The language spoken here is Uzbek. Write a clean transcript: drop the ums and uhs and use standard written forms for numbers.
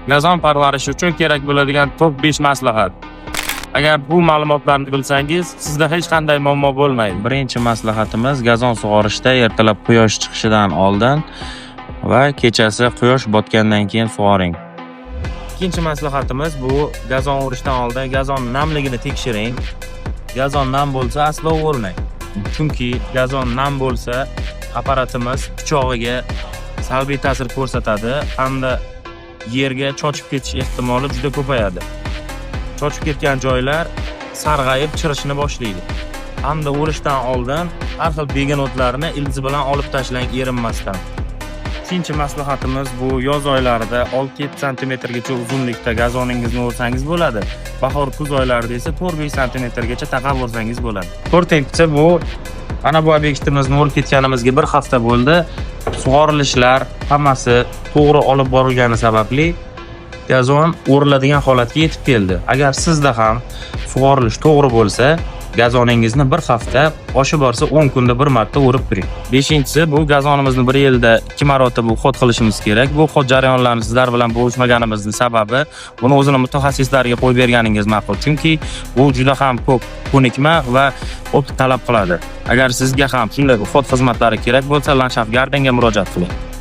Gazon parvarishi uchun kerak bo'ladigan top 5 maslahat. Agar bu ma'lumotlarni bilsangiz, sizda hech qanday muammo bo'lmaydi. Birinchi maslahatimiz: gazon sug'orishda ertalab quyosh chiqishidan oldin va kechasi quyosh botgandan keyin sug'oring. Ikkinchi maslahatimiz bu gazon o'rishdan oldin gazon namligini tekshiring. Gazon nam bo'lsa, aslo o'rmang. Chunki gazon nam bo'lsa, apparatimiz pichog'iga salbiy ta'sir ko'rsatadi hamda yerga chochib ketish ehtimoli juda ko'payadi. Chochib ketgan joylar sarg'ayib chirishni boshlaydi. Hamda o'rishdan oldin har xil begona o'tlarni ildizi bilan olib tashlang erinmasdan. Uchinchi maslahatimiz bu yoz oylarida 6-7 santimetrgacha uzunlikda gazoningizni o'rsangiz bo'ladi. Bahor, kuz oylarida esa 4-5 santimetrgacha taqab o'rsangiz bo'ladi. To'rtinchisi bu ana bu obyektimizni o'rib ketganimizga bir hafta bo'ldi. Sug'orilishlar hammasi to'g'ri olib borilgani sababli gazon o'riladigan holatga yetib keldi. Agar sizda ham sug'orilish to'g'ri bo'lsa, gazoningizni bir hafta, oshib borsa 10 kunda bir marta o'rib turing. Beshinchisi bu gazonimizni bir yilda 2 marotaba уход qilishimiz kerak. Bu уход jarayonlarini sizlar bilan bo'lishmaganimizning sababi buni o'zini mutaxassislariga qo'yib berganingiz ma'qul. Chunki bu juda ham ko'p ko'nikma va опыт talab qiladi. Agar sizga ham shunday уход xizmatlari kerak bo'lsa, Landshaft Gardenga murojaat qiling.